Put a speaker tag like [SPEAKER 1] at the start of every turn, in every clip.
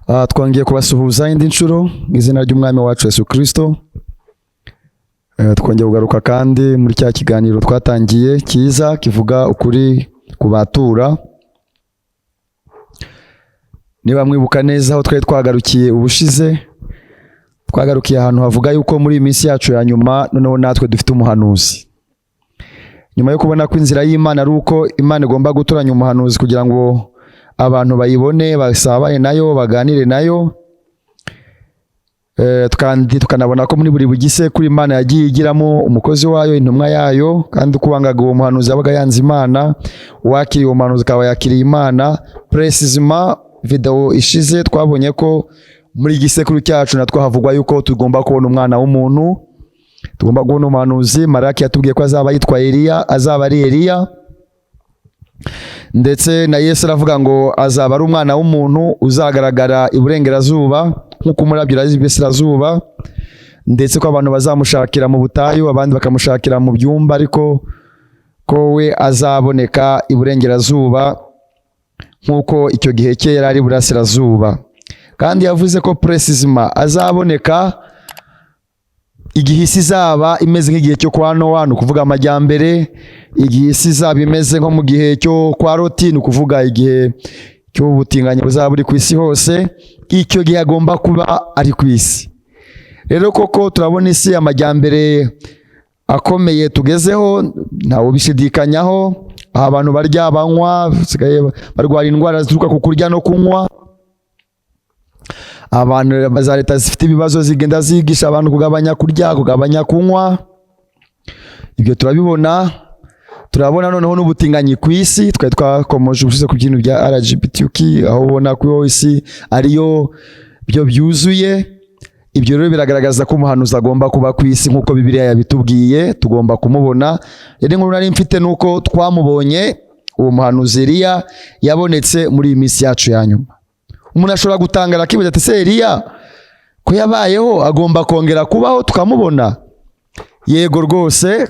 [SPEAKER 1] Twongeye kubasuhuza indi nshuro mu izina ry'Umwami wacu Yesu Kristo. Twongeye kugaruka kandi muri cya kiganiro twatangiye cyiza kivuga ukuri ku batura. Niba mwibuka neza aho twari twagarukiye ubushize, twagarukiye ahantu havuga yuko muri iyi minsi yacu ya nyuma noneho natwe dufite umuhanuzi. Nyuma yo kubona ko inzira y'Imana ari uko Imana igomba gutoranya umuhanuzi kugira ngo abantu bayibone, basabane nayo, baganire nayo, kandi tukanabona ko muri buri gisekuru Imana yagiye igiramo umukozi wayo, intumwa yayo, kandi uko wangaga uwo muhanuzi yabaga yanze Imana, uwakiriye uwo muhanuzi akaba yakiriye Imana. Précisément, video ishize twabonye ko muri gisekuru cyacu natwo havugwa yuko tugomba kubona umwana w'umuntu, tugomba kubona umuhanuzi. Maraki yatubwiye ko azaba yitwa Eliya, azaba ari Eliya, ndetse na Yesu aravuga ngo azaba ari umwana w'umuntu uzagaragara iburengerazuba nk'uko umurabyo uraza iburasirazuba, ndetse ko abantu bazamushakira mu butayu, abandi bakamushakira mu byumba, ariko ko we azaboneka iburengerazuba nk'uko icyo gihe cye yari ari iburasirazuba. Kandi yavuze ko précisément azaboneka igihe isi izaba imeze nk'igihe cyo kwa Nowa, ni ukuvuga amajyambere, igihe isi izaba imeze nko mu gihe cyo kwa Loti, ni ukuvuga igihe cy'ubutinganyi buzaba buri ku isi hose, icyo gihe agomba kuba ari ku isi. Rero koko turabona isi, amajyambere akomeye tugezeho, ntawe ubishidikanyaho, aho abantu barya, banywa, basigaye barwara indwara zituruka ku kurya no kunywa. Abantu za leta zifite ibibazo zigenda zigisha abantu kugabanya kurya, kugabanya kunywa, ibyo turabibona. Turabona noneho n'ubutinganyi ku isi. Twari twakomoje ubushize ku bintu bya LGBTQ, aho ubona ko isi ariyo byo byuzuye. Ibyo rero biragaragaza ko umuhanuzi agomba kuba ku isi nk'uko Bibiliya yabitubwiye, tugomba kumubona. Rero inkuru nari mfite nuko twamubonye, uwo muhanuzi Eliya yabonetse muri iyi minsi yacu ya nyuma. Umuntu ashobora gutangara akibaza ati: "Se Eliya ko yabayeho, agomba kongera kubaho tukamubona?" Yego rwose.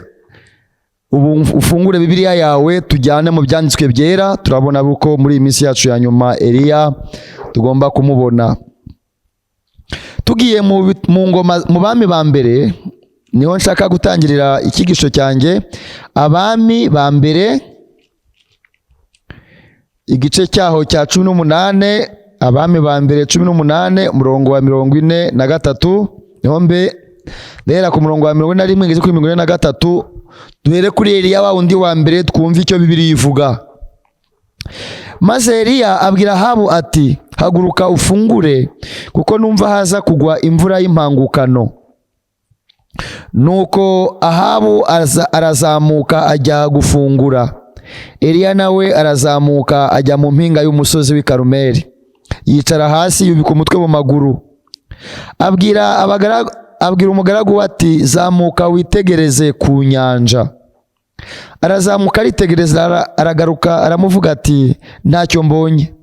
[SPEAKER 1] Ubu ufungure Bibiliya yawe, tujyane mu byanditswe byera, turabona ko muri iyi minsi yacu ya nyuma Eliya tugomba kumubona. Tugiye mu ngoma, mu Bami ba Mbere, niho nshaka gutangirira icyigisho cyanjye. Abami ba Mbere, igice cyaho cya 18. Abami ba Mbere 18, umurongo wa 43, niho mbe ndahera. Ku murongo wa 41 ngeze kuri 43. Duhere kuri Eliya wa wundi wa mbere, twumve icyo Bibiliya ivuga. Maze Eliya abwira Ahabu ati: "Haguruka ufungure, kuko numva haza kugwa imvura y'impangukano." Nuko Ahabu arazamuka ajya gufungura. Eliya nawe arazamuka ajya mu mpinga y'umusozi w'i Karumeli, yicara hasi, yubika umutwe mu maguru. Abwira umugaragu we ati: "Zamuka witegereze ku nyanja." Arazamuka aritegereza, aragaruka, aramuvuga ati: "Ntacyo mbonye."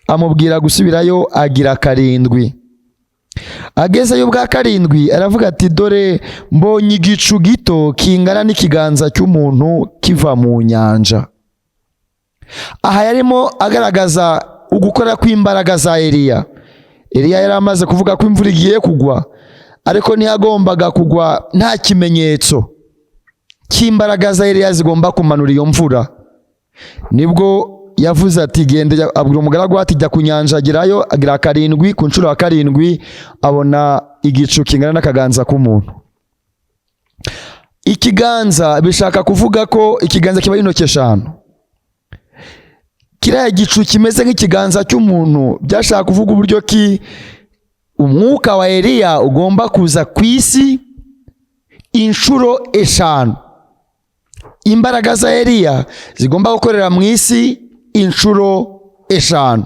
[SPEAKER 1] Amubwira gusubirayo agira karindwi. Agezeyo ubwa karindwi aravuga ati: "Dore mbonye igicu gito kingana n'ikiganza cy'umuntu kiva mu nyanja." Aha yarimo agaragaza ugukora kw'imbaraga za Eliya. Eliya yari amaze kuvuga ko imvura igiye kugwa, ariko ntiyagombaga kugwa nta kimenyetso cy'imbaraga za Eliya zigomba kumanura iyo mvura. Nibwo yavuze ati: "Genda." Abwira umugaragu we ati: "Jya ku nyanja." Agerayo agira karindwi. Ku nshuro ya karindwi abona igicu kingana n'akaganza k'umuntu. Ikiganza bishaka kuvuga ko ikiganza kiba ari intoki eshanu. Kiriya gicu kimeze nk'ikiganza cy'umuntu byashaka kuvuga uburyo ki umwuka wa Eliya ugomba kuza ku isi inshuro eshanu, imbaraga za Eliya zigomba gukorera mu isi inshuro eshanu.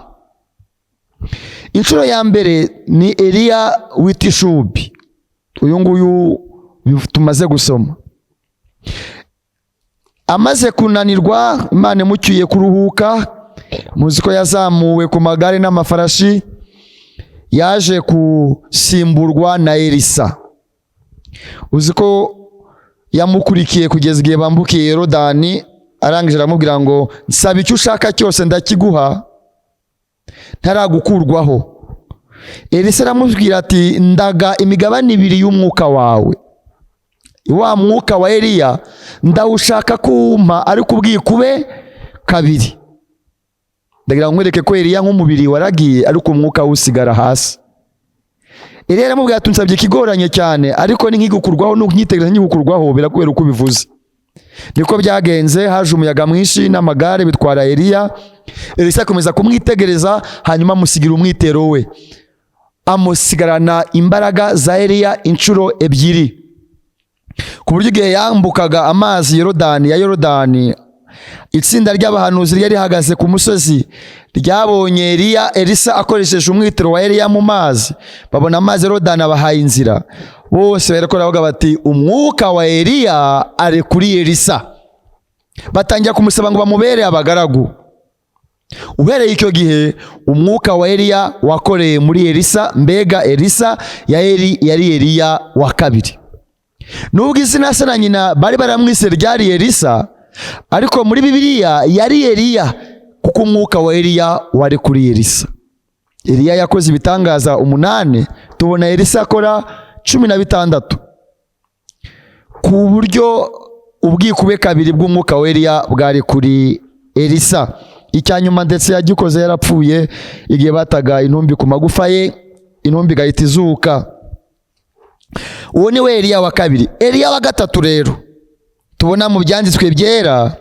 [SPEAKER 1] Inshuro ya mbere ni Eliya w'itishubi, uyu nguyu tumaze gusoma. Amaze kunanirwa, Imana imucyuye kuruhuka, muzi ko yazamuwe ku magare n'amafarashi, yaje gusimburwa na Elisa. Uzi ko yamukurikiye kugeza igihe bambukiye Yorodani, arangije aramubwira ngo: "Nsaba icyo ushaka cyose ndakiguha ntaragukurwaho." Elisa aramubwira ati ndaga imigabane ibiri y'umwuka wawe, wa mwuka wa Eliya ndawushaka kuwumpa ariko ubwikube kabiri. Ndagira ngo nkwereke ko Eliya nk'umubiri waragiye ariko umwuka usigara hasi. Eliya aramubwira ati unsabye ikigoranye cyane, ariko ni nkigukurwaho nkitegereza nkigukurwaho birakubera uko ubivuze. Niko byagenze, haje umuyaga mwinshi n'amagare bitwara Eliya. Elisa akomeza kumwitegereza, hanyuma amusigira umwitero we, amusigarana imbaraga za Eliya inshuro ebyiri, ku buryo igihe yambukaga amazi Yorodani ya Yorodani, itsinda ry'abahanuzi ryari rihagaze ku musozi ryabonye Eliya, Elisa akoresheje umwitero wa Eliya mu mazi, babona amazi Yorodani abahaye inzira. Bose bariko baravuga bati umwuka wa Eliya ari kuri Elisa. Batangira kumusaba ngo bamubere abagaragu. Uhereye icyo gihe umwuka wa Eliya wakoreye muri Elisa. Mbega Elisa yari Eliya wa kabiri. Nubwo izina se na nyina bari baramwise ryari Elisa, ariko muri Bibiliya yari Eliya, kuko umwuka wa Eliya wari kuri Elisa. Eliya yakoze ibitangaza 8, tubona Elisa akora 16, ku buryo ubwikube kabiri bw'umwuka wa Eliya bwari kuri Elisa. Icya nyuma ndetse yagikoze yarapfuye, igihe bataga intumbi ku magufa ye, intumbi igahita izuka. Uwo ni we Eliya wa kabiri. Eliya wa gatatu rero tubona mu byanditswe byera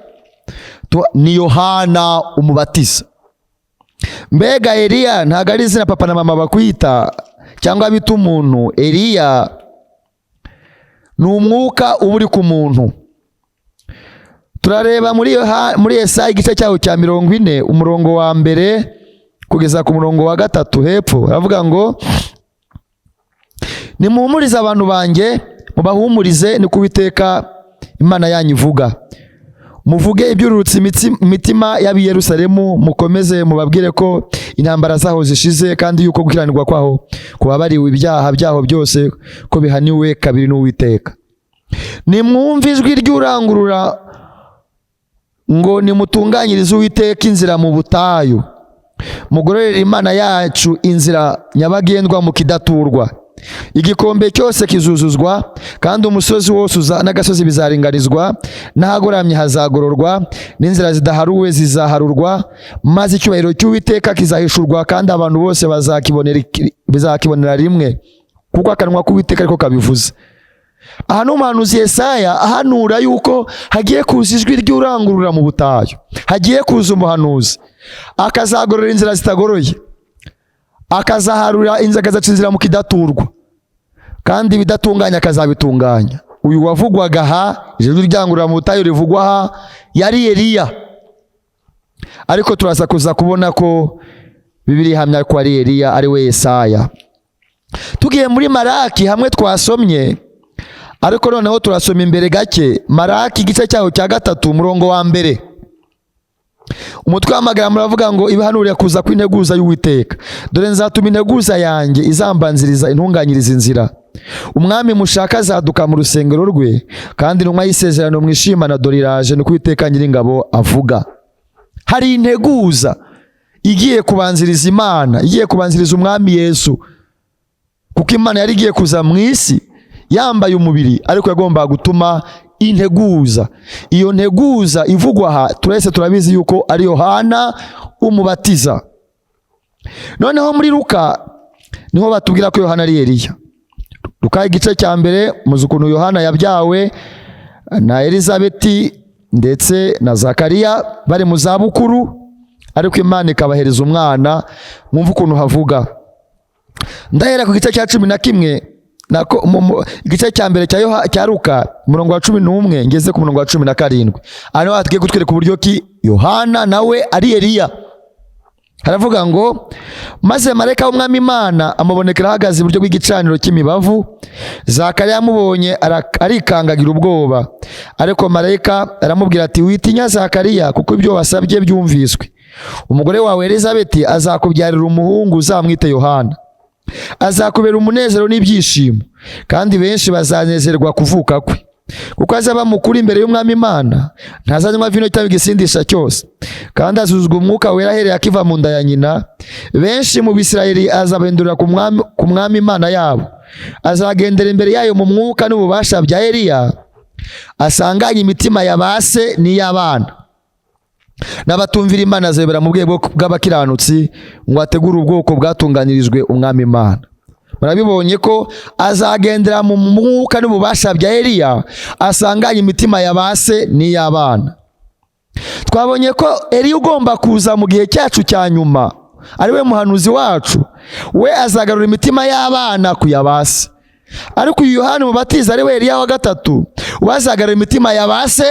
[SPEAKER 1] ni Yohana Umubatiza. Mbega Eliya ntabwo ari izina papa na mama bakwita cyangwa bita umuntu. Eliya ni umwuka uba uri ku muntu. Turareba muri Yesaya igice cyaho cya 40, umurongo wa 1 kugeza ku murongo wa 3 hepfo, aravuga ngo nimuhumurize abantu banjye, mubahumurize, ni ko Uwiteka Imana yanyu ivuga. Muvuge ibyururutse imitima y'ab'i Yerusalemu, mukomeze mubabwire ko intambara zaho zishize, kandi yuko gukiranirwa kwaho kubabariwe ibyaha byaho byose, ko bihaniwe kabiri n'Uwiteka. Nimwumve ijwi ry'urangurura ngo nimutunganyirize Uwiteka inzira mu butayu, mugororere Imana yacu inzira nyabagendwa mu kidaturwa. Igikombe cyose kizuzuzwa, kandi umusozi wose n'agasozi bizaringanizwa, n'ahagoramye hazagororwa, n'inzira zidaharuwe zizaharurwa, maze icyubahiro cy'Uwiteka kizahishurwa, kandi abantu bose bazakibonera rimwe, kuko akanwa k'Uwiteka ariko kabivuze. Aha ni umuhanuzi Yesaya ahanura yuko hagiye kuza ijwi ry'urangurura mu butayu, hagiye kuza umuhanuzi akazagorora inzira zitagoroye, akazaharura inzira, akazaca inzira mu kidaturwa, kandi ibidatunganya akazabitunganya. Uyu wavugwaga aha, ijwi ryangurura mu butayu rivugwa aha, yari Eliya, ariko turaza kuza kubona ko Bibiliya ihamya ko ari Eliya, ari we Yesaya. Tugiye muri Maraki hamwe twasomye, ariko noneho turasoma imbere gake. Maraki igice cyaho cya 3 umurongo wa 1, umutwe w'amagambo uravuga ngo ibihanurira kuza kw'integuza y'Uwiteka. Dore nzatuma integuza yanjye izambanziriza intunganyiriza inzira. Umwami mushaka azaduka mu rusengero rwe, kandi intumwa y'isezerano mwishimana dore iraje, ni ko Uwiteka Nyiringabo avuga. Hari integuza igiye kubanziriza Imana, igiye kubanziriza umwami Yesu, kuko Imana yari igiye kuza mu isi yambaye umubiri, ariko yagombaga gutuma integuza. Iyo nteguza ivugwa aha turese turabizi yuko ari Yohana Umubatiza. Noneho muri Luka niho batubwira ko Yohana ari Eliya. Luka igice cya 1, muzi ukuntu Yohana yabyawe na Elizabeti ndetse na Zakariya bari mu zabukuru, ariko Imana ikabahereza umwana. Mwumve ukuntu havuga. Ndahera ku gice cya 11, nako igice cya 1 cya Luka umurongo wa 11 ngeze ku murongo wa 17. Hano hatwiye kutwereka uburyo ki Yohana nawe ari Eliya. Haravuga ngo maze marayika w'Umwami Imana amubonekera ahagaze iburyo bw'igicaniro cy'imibavu. Zakariya amubonye arikangagira ubwoba, ariko marayika aramubwira ati witinya Zakariya, kuko ibyo wasabye byumviswe. Umugore wawe Elizabeti azakubyarira umuhungu, uzamwite Yohana. Azakubera umunezero n'ibyishimo, kandi benshi bazanezerwa kuvuka kwe. Kuko azaba mukuru imbere y'Umwami Imana, ntazanywa vino cyangwa igisindisha cyose, kandi azuzwa Umwuka Wera ahereye akiva mu nda ya nyina. Benshi mu Bisirayeli azabahindurira ku Mwami Imana yabo. Azagendera imbere yayo mu mwuka n'ububasha bya Eliya, asanganye imitima ya ba se n'iy'abana n'abatumvira Imana azayobora mu bwego bw'abakiranutsi, ngo ategure ubwoko bwatunganirijwe Umwami Imana. Murabibonye ko azagendera mu mwuka n'ububasha bya Eliya, asanganye imitima ya ba se n'iy'abana. Twabonye ko Eliya ugomba kuza mu gihe cyacu cya nyuma, ari we muhanuzi wacu, we azagarura imitima y'abana ku ya ba se. Ariko uyu Yohana Umubatiza, ari we Eliya wa gatatu, we azagarura imitima ya ba se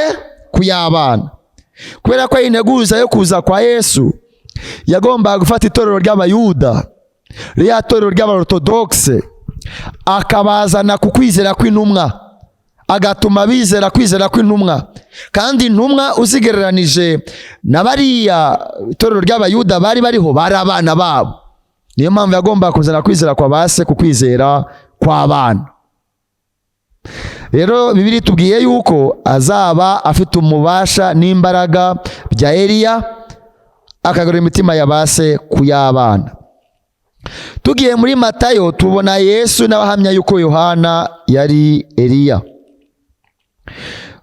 [SPEAKER 1] ku y'abana. Kubera ko ari integuza yo kuza kwa Yesu, yagombaga gufata itorero ry'Abayuda, ririya torero ry'Abaortodogise, akabazana ku kwizera kw'intumwa, agatuma bizera kwizera kw'intumwa. Kandi intumwa uzigereranije na bariya itorero ry'Abayuda bari bariho, bari abana babo. Niyo mpamvu yagombaga kuzana kwizera kwa ba se ku kwizera kw'abana. Rero Bibiliya itubwiye yuko azaba afite umubasha n'imbaraga bya Eliya, akagarura imitima ya ba se ku y'abana. Tugiye muri Matayo, tubona Yesu n'abahamya yuko Yohana yari Eliya.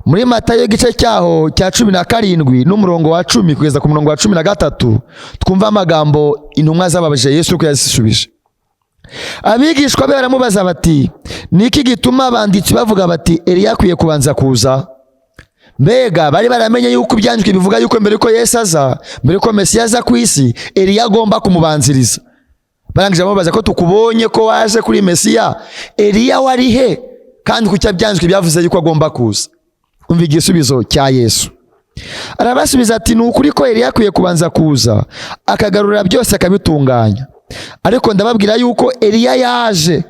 [SPEAKER 1] Muri Matayo igice cyaho cya 17 n'umurongo wa 10 kugeza ku murongo wa 13, twumva amagambo intumwa zababajije Yesu uko yazisubije. Abigishwa be baramubaza bati: "Niki gituma abanditsi bavuga bati: 'Eliya akwiye kubanza kuza'?" Mbega bari baramenye yuko ibyanditswe bivuga yuko mbere yuko Yesu aza, mbere yuko Mesiya aza ku isi, Eliya agomba kumubanziriza. Barangije bamubaza ko tukubonye ko waje kuri Mesiya, Eliya wari he? Kandi kuki ibyanditswe byavuze yuko agomba kuza? Umva igisubizo cya Yesu. Arabasubiza ati: "Ni ukuri ko Eliya akwiye kubanza kuza, akagarura byose akabitunganya. Ariko ndababwira yuko Eliya yaje,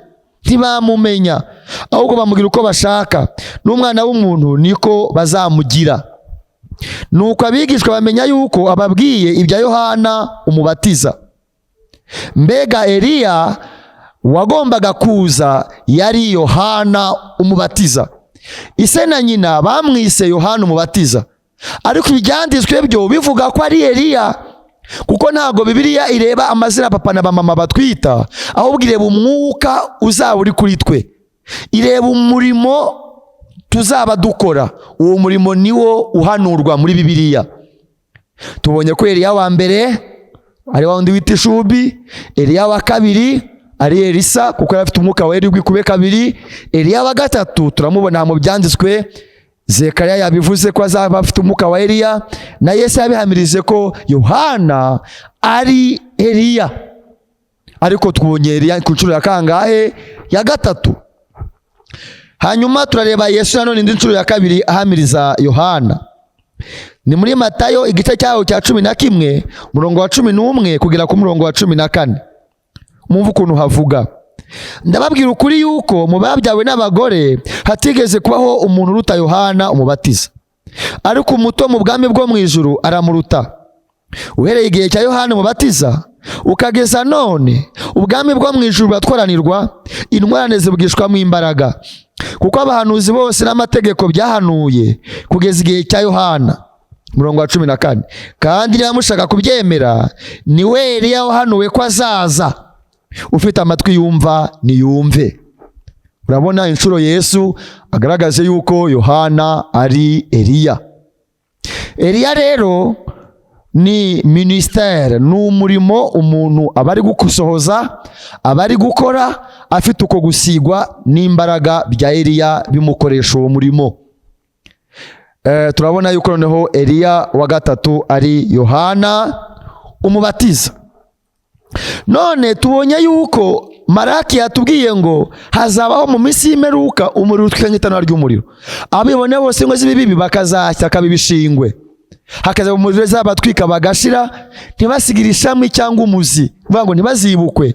[SPEAKER 1] ntibamumenya, ahubwo bamugira uko bashaka. N'Umwana w'umuntu niko bazamugira." Nuko abigishwa bamenya yuko ababwiye ibya Yohana Umubatiza. Mbega Eliya wagombaga kuza yari Yohana Umubatiza. Ise na nyina bamwise Yohana Umubatiza, ariko ibyanditswe byo bivuga ko ari Eliya, kuko ntabwo Bibiliya ireba amazina papa na mama batwita, ahubwo ireba umwuka uzaba uri kuri twe, ireba umurimo tuzaba dukora. Uwo murimo niwo uhanurwa muri Bibiliya. Tubonye ko Eliya wa mbere ari wa wundi wita Ishubi, Eliya wa kabiri ari Elisa, kuko yari afite umwuka wera wikube kabiri. Eliya wa gatatu turamubona mu byanditswe, Zekariya yabivuze ko azaba afite umwuka wa Eliya, na Yesu yabihamirije ko Yohana ari Eliya. Ariko twubonye Eliya ku nshuro ya kangahe? Ya gatatu. Hanyuma turareba Yesu nanone indi nshuro ya kabiri ahamiriza Yohana. Ni muri Matayo igice cyaho cya 11, umurongo wa 11 kugera ku murongo wa 14. Mwumve ukuntu havuga: "Ndababwira ukuri yuko mu babyawe n'abagore hatigeze kubaho umuntu uruta Yohana Umubatiza, ariko umuto mu bwami bwo mu ijuru aramuruta. Uhereye igihe cya Yohana Umubatiza ukageza none, ubwami bwo mu ijuru buratwaranirwa, intwarane zibwishwamo imbaraga. Kuko abahanuzi bose n'amategeko byahanuye kugeza igihe cya Yohana." Umurongo wa 14: "Kandi niba mushaka kubyemera, ni we Eliya wahanuwe ko azaza. Ufite amatwi yumva niyumve." Urabona inshuro Yesu agaragaje yuko Yohana ari Eliya. Eliya rero ni ministère, ni umurimo umuntu aba ari gusohoza, aba ari gukora afite uko gusigwa n'imbaraga bya Eliya bimukoresha uwo murimo. Turabona yuko noneho Eliya wa gatatu ari Yohana Umubatiza. None tubonye yuko Maraki yatubwiye ngo hazabaho mu minsi y'imperuka umuriro utwika nk'itanura ry'umuriro, abibone bose ngo z'ibibi bakazashya akaba ibishingwe, hakazaba umuriro uzabatwika bagashira, ntibasigire ishami cyangwa umuzi, kuvuga ngo ntibazibukwe.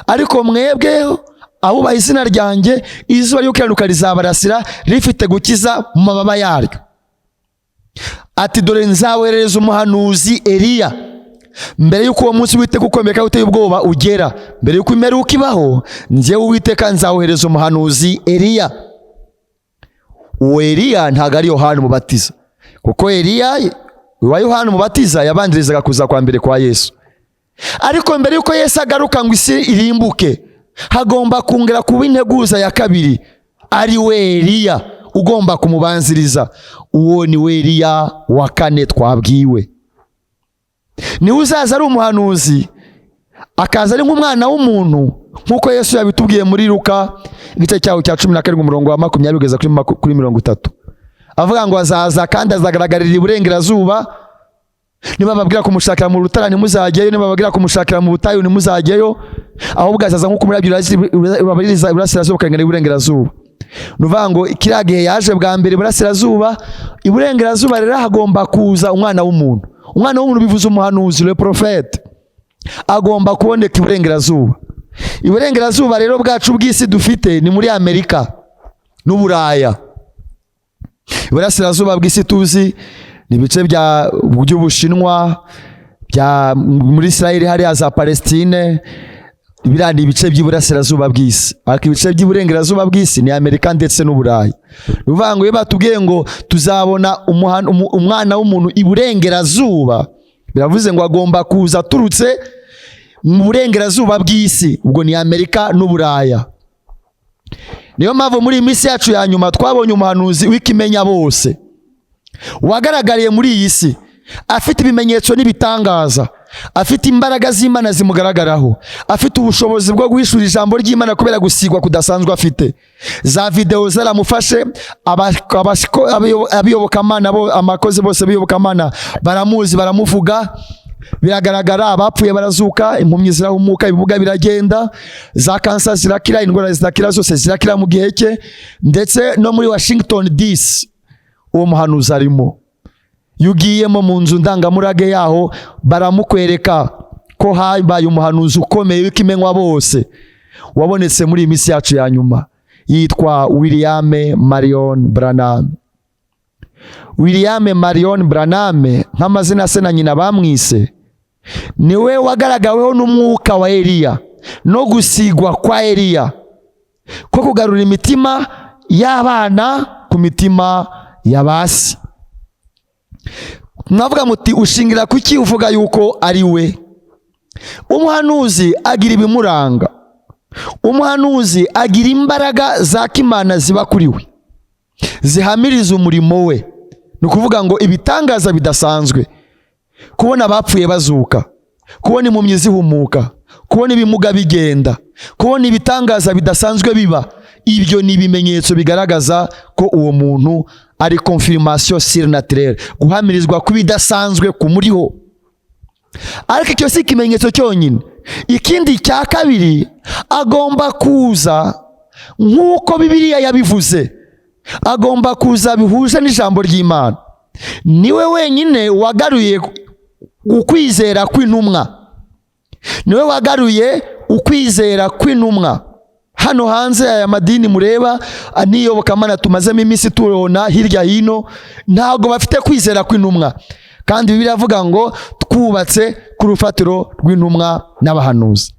[SPEAKER 1] Ariko mwebwe abubaha izina ryanjye, izuba ryo gukiranuka rizabarasira rifite gukiza mu mababa yaryo. Ati: "Dore nzawoherereza umuhanuzi Eliya mbere y'uko uwo munsi w'Uwiteka ukomeye kandi uteye ubwoba ugera." Mbere y'uko imperuka ibaho, njyewe Uwiteka nzawohereza umuhanuzi Eliya. Uwo Eliya ntabwo ari Yohana Umubatiza, kuko Eliya wa Yohana Umubatiza yabanzirizaga kuza kwa mbere kwa Yesu. Ariko mbere y'uko Yesu agaruka ngo isi irimbuke, hagomba kongera kuba integuza ya kabiri, ari we Eliya ugomba kumubanziriza. Uwo ni we Eliya wa kane twabwiwe, niwe uzaza ari umuhanuzi, akaza ari nk'umwana w'umuntu, nk'uko Yesu yabitubwiye muri Luka igice cyaho cya 17, umurongo wa 20 kugeza kuri 30, avuga ngo azaza kandi azagaragarira iburengerazuba. Niba bababwira kumushakira mu rutara, ntimuzajyeyo; niba bababwira kumushakira mu butayu, ntimuzajyeyo; ahubwo azaza nk'uko umurabyo urabiriza iburasirazuba ukagenda iburengerazuba. Ni ukuvuga ngo kiriya gihe yaje bwa mbere iburasirazuba, iburengerazuba rero hagomba kuza umwana w'umuntu. Umwana w'umuntu bivuze umuhanuzi, le prophète, agomba kuboneka iburengerazuba. Iburengerazuba rero bwacu bw'isi dufite ni muri Amerika n'Uburaya. Iburasirazuba bw'isi tuzi ni ibice by'Ubushinwa, bya muri Israel, hariya za Palestine. Biriya ni ibice by'iburasirazuba bw'isi, ariko ibice by'iburengerazuba bw'isi ni Amerika ndetse n'Uburayi. Ni ukuvuga ngo iyo batubwiye ngo tuzabona umwana w'umuntu iburengerazuba, biravuze ngo agomba kuza aturutse mu burengerazuba bw'isi, ubwo ni Amerika n'Uburaya. Niyo mpamvu muri iyi minsi yacu ya nyuma twabonye umuhanuzi w'ikimenya bose wagaragariye muri iyi si, afite ibimenyetso n'ibitangaza, afite imbaraga z'Imana zimugaragaraho, afite ubushobozi bwo guhishura ijambo ry'Imana kubera gusigwa kudasanzwe afite. Za videwo zaramufashe, abiyobokamana bo, amakozi bose b'iyobokamana baramuzi, baramuvuga, biragaragara. Abapfuye barazuka, impumyi zirahumuka, ibimuga biragenda, za kansa zirakira, indwara zirakira, zose zirakira mu gihe cye. Ndetse no muri Washington DC uwo muhanuzi arimo. Iyo ugiyemo mu nzu ndangamurage yaho, baramukwereka ko habaye umuhanuzi ukomeye w'ikimenywa bose wabonetse muri iyi minsi yacu ya nyuma, yitwa William Marion Branham. William Marion Branham, nk'amazina se na nyina bamwise, niwe wagaragaweho n'umwuka wa Eliya no gusigwa kwa Eliya ko kugarura imitima y'abana ku mitima ya ba se. Mwavuga muti: "Ushingira kuki uvuga yuko ari we?" Umuhanuzi agira ibimuranga. Umuhanuzi agira imbaraga za kimana ziba kuri we, zihamiriza umurimo we. Ni ukuvuga ngo ibitangaza bidasanzwe, kubona abapfuye bazuka, kubona impumyi zihumuka, kubona ibimuga bigenda, kubona ibitangaza bidasanzwe biba, ibyo ni ibimenyetso bigaragaza ko uwo muntu ari confirmation surnaturelle, guhamirizwa kw'ibidasanzwe kumuriho. Ariko icyo si ikimenyetso cyonyine. Ikindi cya kabiri, agomba kuza nk'uko Bibiliya yabivuze, agomba kuza bihuje n'ijambo ry'Imana. Niwe wenyine wagaruye ukwizera kw'intumwa, niwe wagaruye ukwizera kw'intumwa. Hano hanze aya madini mureba n'iyobokamana tumazemo iminsi tubona hirya hino, ntabwo bafite kwizera kw'intumwa, kandi Bibiliya iravuga ngo twubatse ku rufatiro rw'intumwa n'abahanuzi.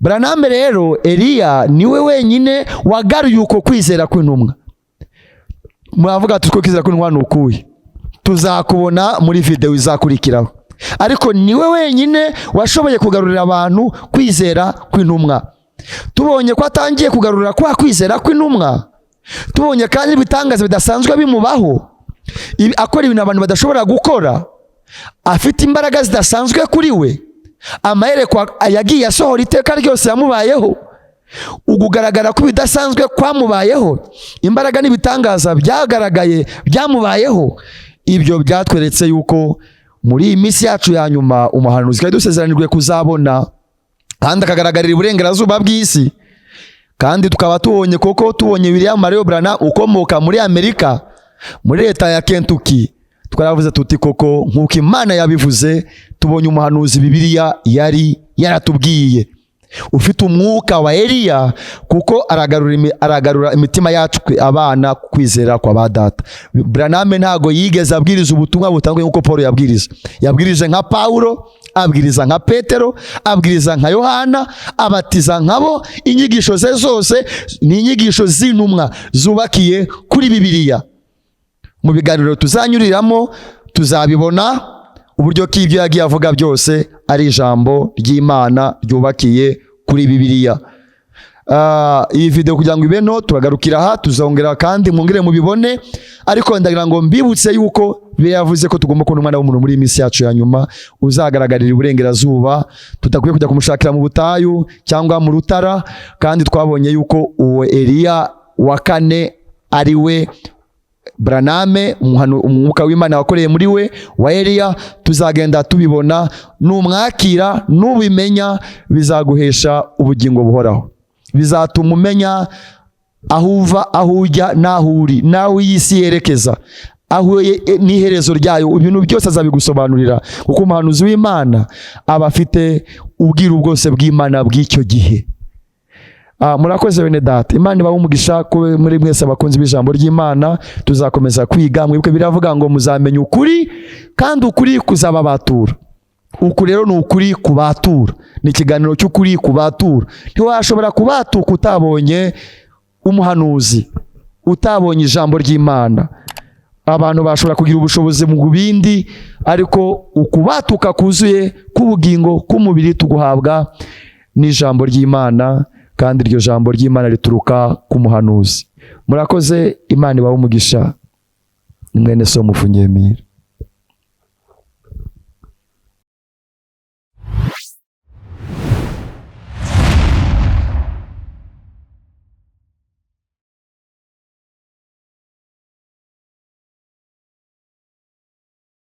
[SPEAKER 1] Branham rero, Eliya, niwe wenyine wagaruye uko kwizera kw'intumwa. Muravuga ati: "Uko kwizera kw'intumwa ni ukuhe?" Tuzakubona muri videwo izakurikiraho. Ariko niwe wenyine washoboye kugarurira abantu kwizera kw'intumwa. Tubonye ko atangiye kugarurira kwa kwizera kw'intumwa, tubonye kandi ibitangaza bidasanzwe bimubaho, akora ibintu abantu badashobora gukora, afite imbaraga zidasanzwe kuri we, amayerekwa yagiye asohora iteka ryose yamubayeho, ugugaragara ko ibidasanzwe kwamubayeho, imbaraga n'ibitangaza byagaragaye byamubayeho, ibyo byatweretse yuko muri iyi minsi yacu ya nyuma umuhanuzi twari dusezeranijwe kuzabona kandi akagaragarira iburengerazuba bw'isi, kandi tukaba tubonye koko, tubonye William Mario Branham ukomoka muri Amerika, muri leta ya Kentucky, twaravuze tuti: "Koko nk'uko Imana yabivuze, tubonye umuhanuzi Bibiliya yari yaratubwiye." Ufite umwuka wa Eliya, kuko aragarura imitima yacu abana kwizera kwa ba data. Branham ntago yigeze abwiriza ubutumwa butandukanye nk'uko Paul yabwiriza. Yabwirije nka Paulo, abwiriza nka Petero, abwiriza nka Yohana, abatiza nkabo. Inyigisho ze zose ni inyigisho z'intumwa zubakiye kuri Bibiliya. Mu biganiro tuzanyuriramo tuzabibona uburyo ki ibyo yagiye avuga byose ari ijambo ry'Imana ryubakiye kuri Bibiliya. Iyi video kugira ngo ibe nto, turagarukira aha, tuzongera kandi mwongere mubibone, ariko ndagira ngo mbibutse yuko Bibiliya yavuze ko tugomba kubona umwana w'umuntu muri iyi minsi yacu ya nyuma uzagaragarira iburengerazuba, tudakwiye kujya kumushakira mu butayu cyangwa mu rutara. Kandi twabonye yuko uwo Eliya wa kane ari we Branham, umwuka w'Imana wakoreye muri we wa Eliya. Tuzagenda tubibona. Numwakira, nubimenya, bizaguhesha ubugingo buhoraho, bizatuma umenya aho uva, aho ujya, n'aho uri, n'aho iyi si yerekeza, aho n'iherezo ryayo. Ibintu byose azabigusobanurira, kuko umuhanuzi w'Imana aba afite ubwiru bwose bw'Imana bw'icyo gihe. Murakoze bene data, Imana ibahe umugisha kuri muri mwese abakunzi b'ijambo ry'Imana. Tuzakomeza kwiga. Mwibuke biravuga ngo muzamenya ukuri kandi ukuri kuzababatura. Uku rero ni ukuri kubatura, ni ikiganiro cy'ukuri kubatura. Ntiwashobora kubatuka utabonye umuhanuzi, utabonye ijambo ry'Imana. Abantu bashobora kugira ubushobozi mu bindi, ariko ukubatuka kuzuye k'ubugingo, k'umubiri, tuguhabwa n'ijambo ry'Imana, kandi iryo jambo ry'Imana rituruka ku muhanuzi. Murakoze, Imana ibahe umugisha. Ni mwene so Muvunyi Emile.